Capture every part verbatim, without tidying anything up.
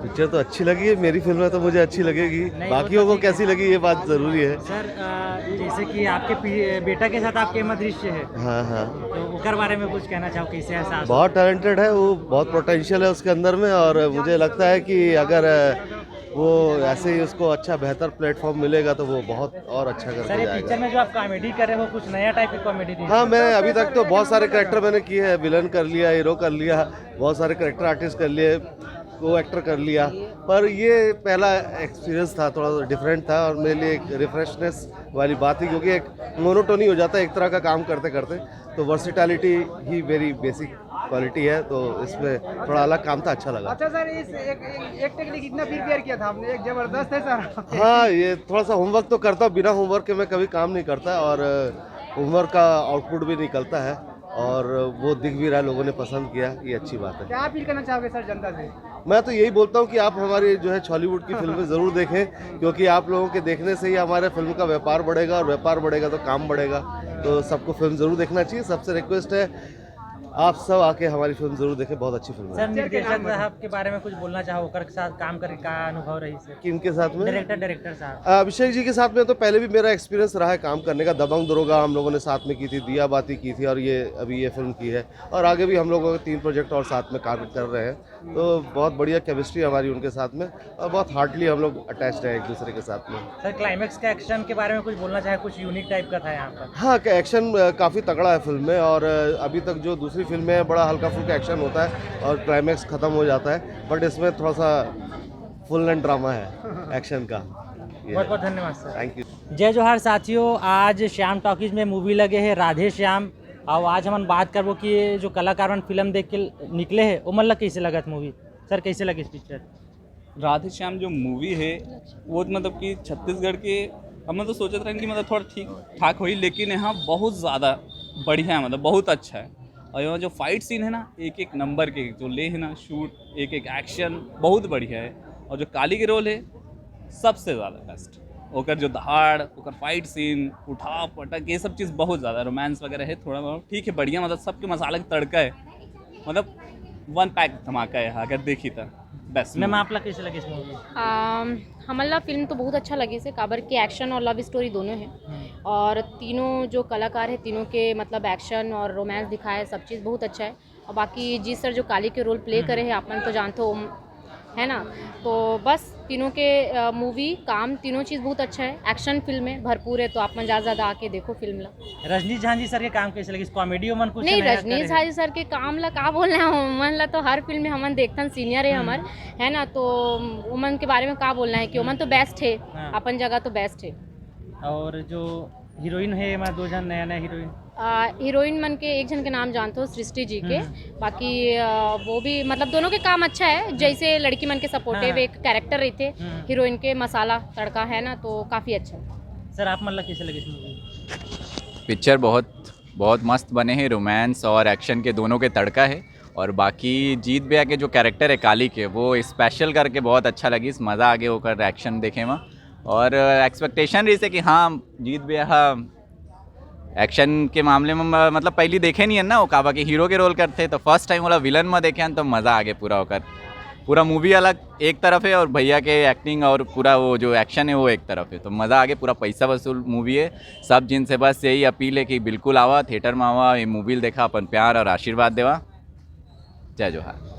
Picture तो अच्छी लगी है, मेरी फिल्म है तो मुझे अच्छी लगेगी, बाकियों को कैसी लगी ये बात ज़रूरी है। सर, जैसे कि आपके बेटा के साथ आपके एमा दृश्य है, हाँ हाँ। तो ओकर बारे में कुछ कहना चाहो, कैसे एहसास? बहुत टैलेंटेड है वो, बहुत पोटेंशियल है उसके अंदर में, और मुझे लगता है कि अगर वो ऐसे ही उसको अच्छा बेहतर प्लेटफॉर्म मिलेगा तो वो बहुत और अच्छा करके सर, ये जाएगा। पिक्चर में जो आप कॉमेडी कर रहे हो, कुछ नया टाइप की कॉमेडी थी? हाँ, मैं अभी तक तो बहुत सारे करेक्टर मैंने किए हैं, विलन कर लिया, हीरो कर लिया, बहुत सारे करेक्टर आर्टिस्ट कर लिए, को एक्टर कर लिया, पर ये पहला एक्सपीरियंस था, थोड़ा डिफरेंट था और मेरे लिए एक रिफ्रेशनेस वाली बात थी, क्योंकि एक मोनोटोनी हो जाता है एक तरह का काम करते करते। तो वर्सिटैलिटी ही मेरी बेसिक क्वालिटी है, तो इसमें थोड़ा अलग काम था, अच्छा लगा। अच्छा सर, इस एक, एक, एक टेक लिए कितना प्रिपेयर किया था आपने? एक जबरदस्त है सर। हाँ, ये थोड़ा सा होमवर्क तो करता हूँ, बिना होमवर्क के मैं कभी काम नहीं करता, और होमवर्क का आउटपुट भी निकलता है और वो दिख भी रहा है, लोगों ने पसंद किया, ये अच्छी बात है। क्या अपील करना चाहोगे सर जनता से? मैं तो यही बोलता हूँ कि आप हमारी जो है छॉलीवुड की फिल्में ज़रूर देखें, क्योंकि आप लोगों के देखने से ही हमारे फिल्म का व्यापार बढ़ेगा, और व्यापार बढ़ेगा तो काम बढ़ेगा। तो सबको फिल्म ज़रूर देखना चाहिए। सबसे रिक्वेस्ट है, आप सब आके हमारी फिल्म ज़रूर देखें, बहुत अच्छी फिल्म सर, है। निर्देशक साहब के बारे में कुछ बोलना चाहो, ओकर के साथ काम करके का अनुभव रही सर? किनके साथ में? डायरेक्टर, डायरेक्टर साहब। अभिषेक जी के साथ में तो पहले भी मेरा एक्सपीरियंस रहा है काम करने का। दबंग दरोगा हम लोगों ने साथ में की थी, दिया बाती की थी, और ये अभी ये फिल्म की है, और आगे भी हम लोगों के तीन प्रोजेक्ट और साथ में काम कर रहे हैं। तो बहुत बढ़िया केमिस्ट्री हमारी उनके साथ में, और बहुत हार्डली हम लोग अटैच्ड हैं एक दूसरे के साथ में। सर, क्लाइमैक्स के एक्शन के बारे में कुछ बोलना चाहे? कुछ यूनिक टाइप का था यहाँ पर। हाँ, एक्शन काफ़ी तगड़ा है फिल्म में, और अभी तक जो दूसरी फिल्में हैं, बड़ा हल्का फुल्का एक्शन होता है और क्लाइमैक्स ख़त्म हो जाता है, बट इसमें थोड़ा सा फुल एंड ड्रामा है एक्शन का। बहुत बहुत धन्यवाद सर। Thank you. जय जोहार साथियों, आज श्याम टॉकीज में मूवी लगे है राधे श्याम, और आज हमन बात करबो कि ये जो कलाकार मन फिल्म देख के निकले हैं, ओमन ला कैसे लगत मूवी? सर, कैसे लगिस पिक्चर? राधे श्याम जो मूवी है, वो मतलब कि छत्तीसगढ़ के, हम तो सोचत रहन कि मतलब थोड़ा ठीक ठाक होई, लेकिन यहाँ बहुत ज़्यादा बढ़िया है, मतलब बहुत अच्छा है। और यहाँ जो फाइट सीन है ना, एक एक नंबर के जो ले है ना शूट, एक एक एक्शन बहुत बढ़िया है। और जो काली के रोल है, सबसे ज़्यादा बेस्ट। ओकर जो दहाड़, ओकर फाइट सीन, उठा पटक, ये सब चीज़ बहुत ज़्यादा, रोमांस वगैरह है थोड़ा बहुत, ठीक है, बढ़िया, मतलब सबके मसाला का तड़का है, मतलब वन पैक धमाका है अगर देखी तो। बेस्ट। मैम, आप ला कैसे लगिस मूवी? आम, हमन ला फिल्म तो बहुत अच्छा लगिस हे, काबर कि एक्शन और लव स्टोरी दोनों है। और तीनों जो कलाकार है, तीनों के मतलब एक्शन और रोमांस दिखाए, सब चीज़ बहुत अच्छा है। और बाकी जी सर जो काली के रोल प्ले करे हैं, आप मन तो जानते हो, है ना? तो बस तीनों के मूवी काम, तीनों चीज़ बहुत अच्छा है। एक्शन फिल्म है, भरपूर है, तो आप मन ज़्यादा ज़्यादा आके देखो फिल्म ला। रजनीश झांझी सर के काम कैसे लगिस? कॉमेडी ओमन कुछ नहीं, नया रजनीश करे? झांझी सर के काम ला का बोलना है, ओमन ला तो हर फिल्म में हमन देखथन, सीनियर है हमर, है ना? तो ओमन के बारे में का बोलना है कि ओमन तो बेस्ट है, हाँ। अपन जगह तो बेस्ट है। और जो हीरोइन है, एमा दो झन नया नया हीरोइन। आ, हीरोइन मन के एक झन के नाम जानते हो, सृष्टि जी के। हम्म। बाकी आ, वो भी मतलब दोनों के काम अच्छा है, जैसे लड़की मन के सपोर्टिव हाँ। एक कैरेक्टर रहते हम्म। हीरोइन के, मसाला तड़का है ना, तो काफ़ी अच्छा। सर, आप मन ला कैसे लगिस मूवी? पिक्चर बहुत बहुत मस्त बने हैं, रोमांस और एक्शन के दोनों के तड़का है। और बाकी जीत भैया के जो कैरेक्टर है काली के, वो स्पेशल करके बहुत अच्छा लगिस, मज़ा आ गया ओकर एक्शन देखे में। और एक्सपेक्टेशन रहिस हे कि हाँ, जीत भैया, हाँ, एक्शन के मामले में म-, मतलब पहली देखे नहीं है ना वो, काबा के हीरो के रोल करते, तो फर्स्ट टाइम वाला विलन में देखे हैं, तो मज़ा आ गया पूरा ओकर। पूरा मूवी अलग एक तरफ है और भैया के एक्टिंग और पूरा वो जो एक्शन है वो एक तरफ है, तो मज़ा आ गया। पूरा पैसा वसूल मूवी है। सब जिन से बस यही अपील है कि बिल्कुल आवा, थिएटर में आवा, ये मूवी देखा, अपन प्यार और आशीर्वाद देवा। जय जोहार।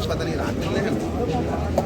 पता नहीं रात मिलने हैं।